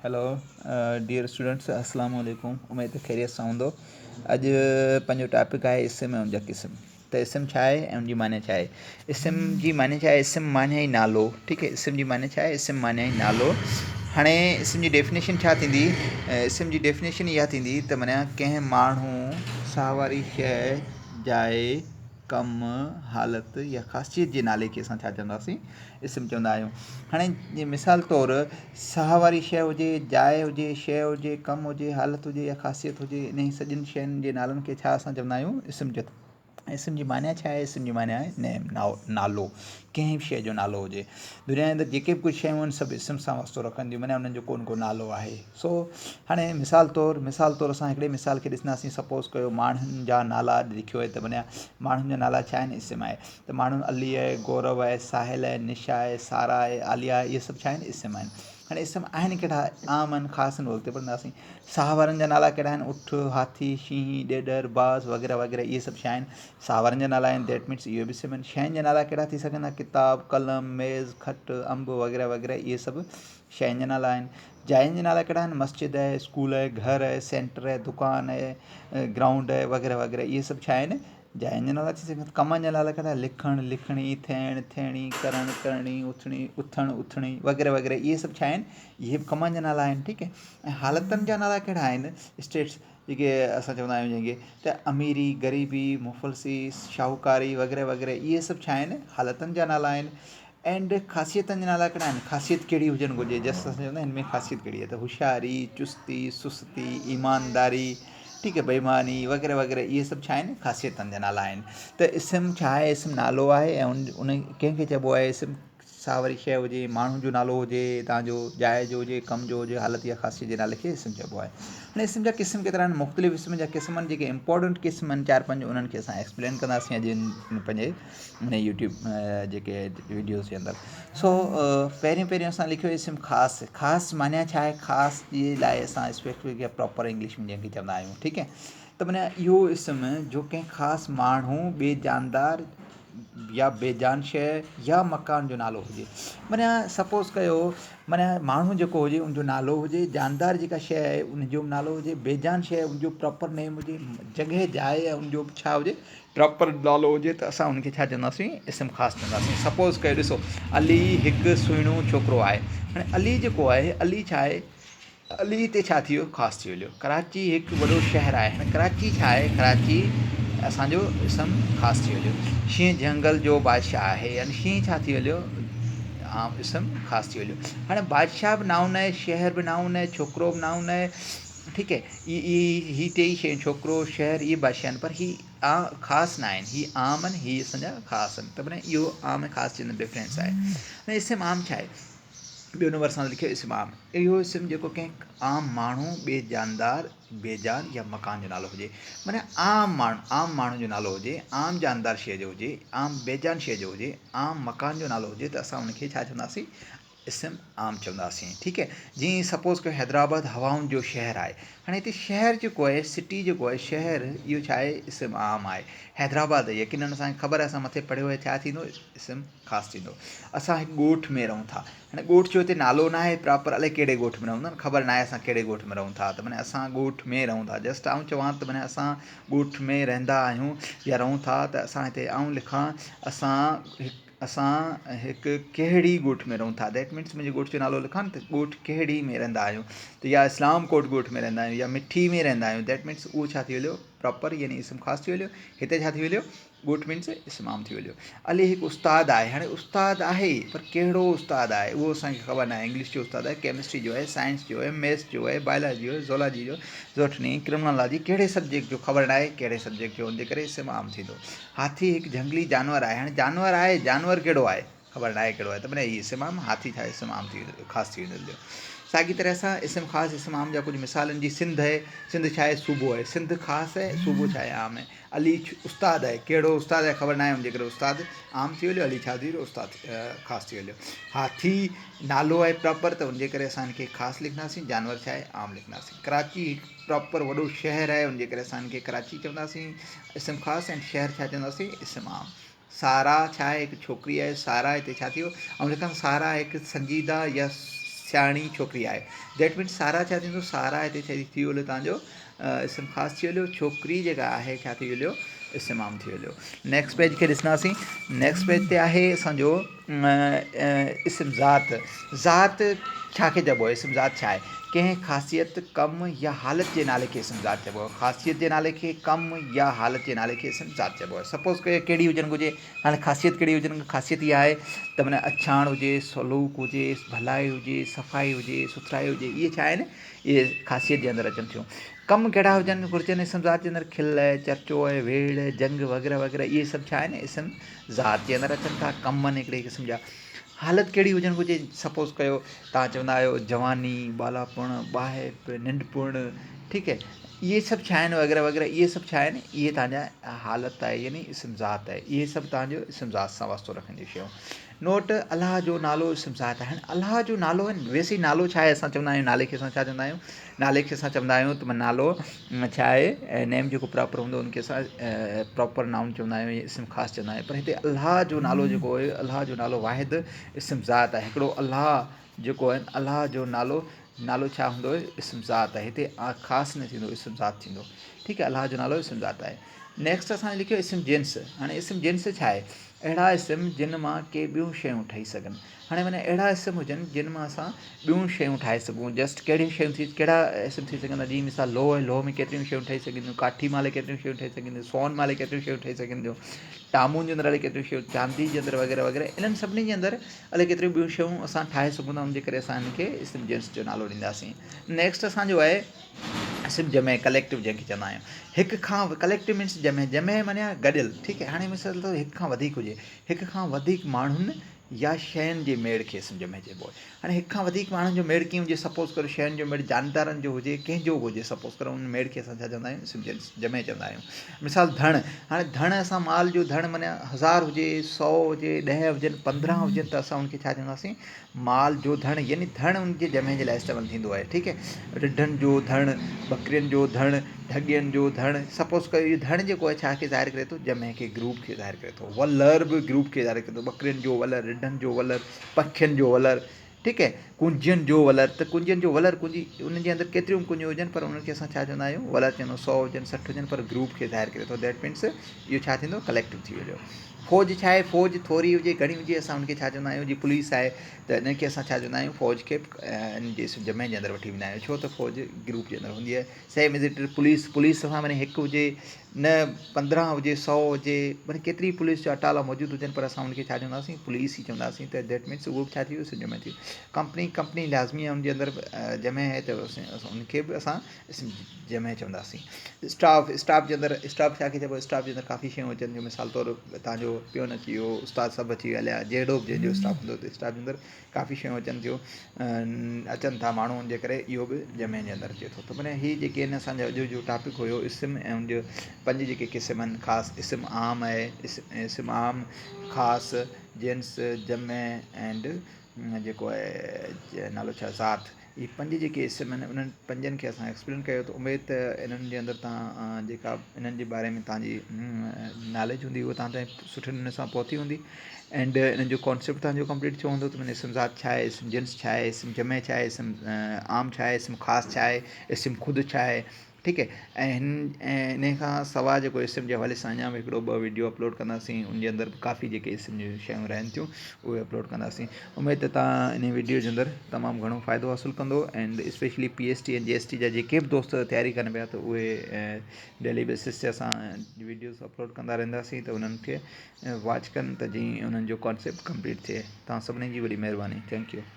Hello dear students السلام عليڪم اميد ته خيريت سان هوندو اڄ پنهنجو ٽاپڪ آهي اسم ۽ ان جا قسم ته اسم ڇا آهي ۽ ان جي معني ڇا آهي اسم جي معني ڇا آهي اسم معني ئي نالو ٺيڪ آهي اسم جي معني ڇا آهي اسم معني ئي نالو هاڻي اسم جي ڊيفينيشن ڇا ٿيندي اسم جي ڊيفينيشن اها ٿيندي ته معني ڪنهن ماڻهو ساهواري شيء جاء ڪم، حالت يا خاصيت جي نالي کي اسان ڇا چونداسين؟ اسم چوندا آهيون. هاڻي جيئن مثال طور ساهه واري شيء هجي، جاء هجي، شيء هجي، ڪم هجي، حالت هجي يا خاصيت هجي انهي سڄين شين جي نالن کي ڇا اسان چوندا آهيون؟ اسم چوندا آهيون. اسم جي معنيٰ ڇا آهي؟ اسم جي معنيٰ آهي نيم، نالو، ڪنهن به شيء جو نالو هجي. دنيا جي اندر جيڪي به ڪجهه شيون آهن سڀ اسم سان واسطو رکن ٿيون معنيٰ انهن جو ڪو نه ڪو نالو آهي. سو هاڻي مثال طور مثال طور اسان هڪڙي مثال کي ڏسنداسين سپوز ڪيو ماڻهن جا نالا لکيو آهي ته معنيٰ ماڻهن جا نالا ڇا آهن اسم آهي ته ماڻهن علي آهي گورو آهي ساحل آهي نشا آهي سارا آهي عاليه آهي اهي سڀ ڇا آهن اسم آهن هاڻي اسم آهن ڪهڙا عام آهن خاص آهن اڳتي پڙهنداسين ساهه وارن جا نالا ڪهڙا آهن اٺ هاٿي شينهن ڏيڏر باز وغيره وغيره اهي سڀ ڇا آهن ساهه وارن جا نالا آهن that means اهي به اسم آهن شين جا نالا ڪهڙا ٿي سگهن ٿا ڪتاب قلم ميز کٽ انب وغيره وغيره اهي سڀ شين جا نالا آهن. جاين جا نالا ڪهڙا آهن؟ مسجد آهي، اسڪول آهي، گهر آهي، سينٽر آهي، دڪان آهي، گرائونڊ آهي وغيره وغيره اهي سڀ ڇا آهن؟ جاين جا نالا ٿي سگهن ٿا. ڪمن جا نالا ڪهڙا؟ لکڻ، لکڻي، ٿيڻ، ٿيڻي، ڪرڻ، ڪرڻي، اٿڻي، اٿڻ، اٿڻي وغيره وغيره اهي سڀ ڇا آهن؟ اهي به ڪمن جا نالا آهن ٺيڪ آهي ۽ حالتن جا نالا ڪهڙا آهن؟ اسٽيٽس جيڪي اسان چوندا آهيون جنهن کي ته اميري، غريبي، مفلسي، شاهوڪاري وغيره وغيره اهي سڀ ڇا آهن؟ حالتن جا نالا آهن. اينڊ خاصيتن جا نالا ڪهڙا آهن؟ خاصيت ڪهڙي هجڻ گهرجي؟ جسٽ اسان چوندا آهن هن ۾ خاصيت ڪهڙي آهي ته هوشياري، چستي، سستي، ايمانداري، ٺيڪ آهي بيماني وغيره وغيره اهي سڀ ڇا آهن؟ خاصيتن جا نالا آهن ته اسم ڇا آهي؟ اسم نالو آهي ۽ ان ڪنهن کي چئبو آهي اسم سا وري شيء هجي، ماڻهو جو نالو هجي، تان جو جاء جو هجي، ڪم جو هجي، حالت يا خاصيت جي نالي کي اسم چئبو آهي. هاڻي اسم جا قسم ڪيترا آهن؟ مختلف اسم جا قسم آهن جيڪي امپورٽنٽ قسم آهن چار پنج انهن کي اسان ايڪسپلين ڪنداسين اڄ پنهنجي ان يوٽيوب جيڪي ويڊيوز جي اندر سو پهريون پهريون اسان لکيو اسم خاص خاص معنيٰ ڇا آهي خاص جي لاء اسان اسپيسفڪ يا پراپر انگلش ۾ جنهن کي چوندا آهيون ٺيڪ آهي ته معنيٰ اهو اسم جو ڪنهن خاص ماڻهو ٻئي جاندار يا بي جان شيء يا مڪان جو نالو هجي معنيٰ سپوز ڪيو معنيٰ ماڻهو جيڪو هجي ان جو نالو هجي جاندار جيڪا شيء آهي ان جو به نالو هجي بي جان شيء ان جو پراپر نيم هجي جڳهه جاء آهي ان جو به ڇا هجي پراپر نالو هجي ته اسان ان کي ڇا چونداسين اسم خاص چونداسين سپوز ڪيو ڏسو علي هڪ سهڻو ڇوڪرو آهي هاڻي علي جيڪو آهي علي ڇا آهي علي هتي ڇا ٿي ويو خاص ٿي ويو ڪراچي هڪ وڏو شهر آهي هاڻي ڪراچي ڇا آهي ڪراچي اسانجو اسم خاص ٿي ويو شينهن جهنگل جو بادشاهه آهي يعني شينهن ڇا ٿي ويو عام اسم خاص ٿي ويو هاڻي بادشاهه به نائون آهي شهر به نائون آهي ڇوڪرو به نائون آهي ٺيڪ آهي هي ٽيئي شيون ڇوڪرو شهر اهي بادشاهه آهن پر هي خاص نه آهن هي عام آهن هي اسان جا خاص آهن ته معنيٰ اهو عام ۽ خاص جي اندر ڊفرنس آهي هاڻي اسم عام ڇا آهي ٻيو نمبر اسان لکيو اسم عام اهو اسم جيڪو ڪنهن عام ماڻهو ٻئي جاندار بي جان يا مڪان جو نالو هجي معنيٰ عام ماڻهو عام ماڻهو جو نالو هجي عام جاندار شيء جو هجي عام بي جان شيء جو هجي عام مڪان جو نالو هجي ته اسان ان کي ڇا چونداسين اسم عام چونداسين ٺيڪ آهي جيئن سپوز ڪيو حيدرآباد هوائن جو شهر آهي هاڻي هتي شهر جيڪو آهي سٽي جيڪو آهي شهر اهو ڇا آهي اسم عام آهي حيدرآباد يقينن اسان کي خبر آهي اسان مٿي پڙهيو آهي ڇا ٿيندو اسم خاص ٿيندو اسان هڪ ڳوٺ ۾ رهون ٿا هاڻي ڳوٺ جو هتي نالو نه آهي پراپر الائي ڪهڙي ڳوٺ ۾ رهون ٿا خبر نه آهي اسان ڪهڙي ڳوٺ ۾ رهون ٿا ته معنی اسان ڳوٺ ۾ رهون ٿا جسٽ آئون چوان ته معنی اسان ڳوٺ ۾ رهندا آهيون يا رهون ٿا ته اسان هتي آئون لکان اسان هڪ اسان هڪ ڪهڙي ڳوٺ ۾ رهون ٿا that means منهنجي ڳوٺ جو نالو لکان ته ڳوٺ ڪهڙي ۾ رهندا آهيون ته يا اسلام ڪوٽ ڳوٺ ۾ رهندا آهيون يا مٺي ۾ رهندا آهيون that means اهو ڇا ٿي ويو پراپر يعني اسم خاص ٿي ويو هتي ڇا ٿي ويو ڳوٺ مينس اسم عام ٿي ويو علي هڪ استاد آهي هاڻي استاد آهي پر ڪهڙو استاد آهي اهو اسانکي خبر ناهي انگلش جو استاد آهي ڪيمسٽري جو آهي سائنس جو آهي ميٿس جو آهي بايولاجي جو زولاجي جو زوٽني ڪرمنالاجي ڪهڙي سبجيڪٽ جو خبر ناهي ڪهڙي سبجيڪٽ جو ان جي ڪري اسم عام ٿيندو هاٿي هڪ جهنگلي جانور آهي. هاڻي جانور آهي، جانور ڪهڙو آهي؟ خبر ناهي ڪهڙو آهي ته معنيٰ هي اسم عام، هاٿي ڇا اسم عام ٿي ويندو، خاص ٿي ويندو. ساڳي طرح سان اسم خاص اسم عام جا ڪجهه مثال آهن جيئن سنڌ آهي، سنڌ ڇا آهي؟ صوبو آهي. سنڌ خاص آهي، صوبو ڇا آهي؟ عام آهي. علي استاد آهي، ڪهڙو استاد آهي خبر ناهي، ان جي ڪري استاد عام ٿي ويو، علي ڇا ٿي ويو؟ استاد خاص ٿي ويو. هاٿي نالو آهي پراپر ته ان جي ڪري اسان ان کي خاص لکنداسين، جانور ڇا آهي؟ عام لکنداسين. ڪراچي هڪ پراپر وڏو شهر آهي، ان جي ڪري اسان ان کي ڪراچي چونداسين. اسم خاص ۽ شهر ڇا چونداسين اسم عام. سارا ڇا آهي هڪ ڇوڪري آهي سارا هتي ڇا ٿي ويو آئون لکان سارا هڪ سنجيده يا سياڻي ڇوڪري آهي. That means سارا ڇا ٿيندو؟ سارا هتي ڇا ٿي ويو توهان جو اسم خاص ٿي ويو، ڇوڪري جيڪا آهي ڇا ٿي ويو؟ اسم عام ٿي ويو. نيڪسٽ پيج کي ڏسنداسين. نيڪسٽ پيج تي آهي اسان جو اسم ذات. ذات ڇا کي چئبو آهي؟ اسم ذات ڇا آهي؟ ڪنهن خاصيت، ڪم يا حالت جي نالي کي اسم ذات چئبو آهي. خاصيت جي نالي کي، ڪم يا حالت جي نالي کي اسم ذات چئبو آهي. سپوز ڪيو ڪهڙي هجڻ گهرجي؟ هاڻي خاصيت ڪهڙي هجڻ گهرجي؟ خاصيت اها آهي ته معنيٰ اڇاڻ هجي، سلوڪ هجي، ڀلائي هجي، صفائي هجي، سٿرائي هجي، اهي ڇا آهن؟ اهي خاصيت جي اندر اچن ٿيون. ڪم ڪهڙا هجن گهرجن اسم ذات جي اندر؟ کل، چرچو، ويڙهه، جنگ وغيره وغيره اهي سڀ ڇا آهن؟ اسم ذات جي اندر اچن ٿا. ڪم آهن هڪڙي قسم جا. حالت ڪهڙي هجڻ گهرجي؟ سپوز ڪيو توهان چوندا آهيو جواني، ٻالاپڻ، ٻاهپ، ننڍپڻ، ٺيڪ هي، اهي سڀ ڇا آهن وغيره وغيره اهي سڀ ڇا آهن؟ اهي توهان جا حالت آهي يعني اسم ذات آهي. اهي سڀ توهان جو اسم ذات سان واسطو رکنديون شيون. نوٽ، الله جو نالو اسم ذات آهي. هاڻي الله جو نالو آهي ويسي ئي نالو ڇا آهي؟ اسان چوندا آهيون نالي کي اسان ڇا چوندا آهيون؟ نالي کي اسان چوندا آهيون ته نالو ڇا آهي؟ نيم جيڪو پراپر هوندو ان کي اسان پراپر نائون چوندا آهيون يا اسم خاص چوندا آهيون پر هتي الله جو نالو جيڪو آهي الله جو نالو واحد اسم ذات آهي. هڪڙو الله جيڪو آهي الله جو نالو نالو ڇا هوندو آهي؟ اسم ذات آهي. هتي خاص نه ٿيندو اسم ذات ٿيندو. ٺيڪ آهي الله جو نالو اسم ذات آهي. نيڪسٽ اسان لکيو اسم جنس. هاڻي اسم جنس ڇا آهي؟ اهڙا اسم جن مان ڪي ٻيون شيون ٺهي سگهن. هاڻي معنيٰ اهڙا اسم هجن جن مان اسان ٻيون شيون ٺاهي سگهون. جسٽ ڪهڙيون شيون ٿي ڪهڙا اسم ٿي سگهن ٿا جيئن مثال لوهه آهي لوهه ۾ ڪيتريون شيون ٺهي سگهن ٿيون، ڪاٺي مان الائي ڪيتريون شيون ٺهي سگهن ٿيون، سون مان الائي ڪيتريون شيون ٺهي سگهن ٿيون، ٽامون جي اندر الائي ڪيتريون شيون، چاندي جي اندر وغيره وغيره انهن سڀني جي اندر الائي ڪيتريون ٻيون شيون اسان ٺاهي سگهون ٿا ان جي ڪري اسان هن کي اسم جنس جو نالو ڏينداسين. نيڪسٽ اسان جو آهي اسم جمع ڪليڪٽو جنهن کي چوندا آهيون هڪ کان ڪليڪٽو مينس جمع جمع معنيٰ گڏيل ٺيڪ آهي هاڻي مثال طور هڪ کان وڌيڪ هجي هڪ کان وڌيڪ ماڻهن يا شين جي ميڙ کي اسم جمع چئبو آهي هاڻي هڪ کان وڌيڪ ماڻهن جو ميڙ ڪيئن هجي سپوز ڪرو شين جو ميڙ جاندارن جو هجي ڪنهن جو به هجي سپوز ڪرو ان ميڙ کي اسان ڇا چوندا آهيون اسم جمع چوندا آهيون مثال ڌڻ هاڻي ڌڻ اسان مال جو ڌڻ معنيٰ هزار هجي سو هجي ڏهه هجن پندرهن هجن ته اسان ان کي ڇا چونداسين مال جو ڌڻ يعني ڌڻ ان جي جمع جي لاء استعمال ٿيندو آهي ٺيڪ آهي رڍن جو ڌڻ ٻڪرين جو ڌڻ ڍڳين جو ڌڻ سپوز ڪيو اهو ڌڻ جيڪو آهي ڇا کي ظاهر ڪري ٿو جمع کي گروپ کي ظاهر ڪري ٿو ولر به گروپ کي ظاهر ڪري ٿو ٻڪرين جو ولر رڍن جو ولر پکين جو ولر ٺيڪ آهي ڪنجين جو ولر ته ڪنجين جو ولر ڪنجي انهن جي اندر ڪيتريون ڪنجيون هجن پر انهن کي اسان ڇا چوندا آهيون ولر چوندا آهيون سو هجن سٺ هجن پر گروپ کي ظاهر ڪري ٿو that means اهو ڇا ٿيندو ڪليڪٽو ٿي ويندو فوج ڇا آهي؟ فوج ٿوري هجي گهڻي هجي اسان ان کي ڇا چوندا آهيون جي پوليس آهي ته ان کي اسان ڇا چوندا آهيون فوج کي ان جي جمع جي اندر وٺي ويندا آهيون ڇو ته فوج گروپ جي اندر هوندي آهي same as it is police police اسان ڀلي هڪ هجي نه پندرهن هجي سو هجي ڀلي ڪيتري پوليس جا اٽالا موجود هجن پر اسان ان کي ڇا چونداسين پوليس ئي چونداسين ته that means اهو به ڇا ٿي ويو جمع ٿي ويو ڪمپني ڪمپني لازمي آهي ان جي اندر جمع آهي ته ان کي به اسان اسم جمع چونداسين. اسٽاف، اسٽاف جي اندر اسٽاف ڇا کي چئبو آهي؟ اسٽاف جي اندر ڪافي شيون اچن ٿيون مثال طور توهان جو پيون اچي ويو، استاد سڀ اچي ويا هليا، جهڙو به جنهن جو اسٽاف هوندو ته اسٽاف جي اندر ڪافي شيون اچن ٿيون اچن ٿا ماڻهو ان جي ڪري اهو به جمع جي اندر اچي ٿو ته معنيٰ هي جيڪي آهن اسان جو اڄ جو ٽاپڪ هيو اسم ۽ ان جو پنج جيڪي قسم آهن خاص اسم عام آهي اسم عام خاص جنس جمع اينڊ جيڪو آهي نالو ڇا ذات اهي پنج جيڪي اسم آهن انهن پنجن کي اسان ايڪسپلين ڪيو ته اميد ته انهن جي اندر تان جيڪا انهن جي باري ۾ تان جي ناليج هوندي اها تان تائين سٺي نموني سان پهتي هوندي اينڊ انهن جو ڪانسيپٽ تان جو ڪمپليٽ ٿيو هوندو ته معني اسم ذات ڇا آهي اسم جنس ڇا آهي اسم جمع ڇا آهي اسم عام ڇا آهي اسم خاص ڇا آهي اسم خود ڇا آهي ٺيڪ آهي ۽ هن ۽ انهي کان سوا جيڪو اسم جي حوالي سان اڃا به هڪڙو ٻه ويڊيو اپلوڊ ڪنداسين ان جي اندر به ڪافي جيڪي اسم جون شيون رهن ٿيون اهي اپلوڊ ڪنداسين اميد ته تان انهي ويڊيو جي اندر تمام گهڻو فائدو حاصل ڪندو and specially P S T ۽ G S T جا جيڪي به دوست تياري ڪن پيا ته اهي ڊيلي بيسس تي اسان ويڊيوز اپلوڊ ڪندا رهنداسين ته انهن کي واچ ڪن ته جيئن انهن جو ڪانسيپٽ ڪمپليٽ ٿئي تان سڀني جي وڏي مهرباني thank you.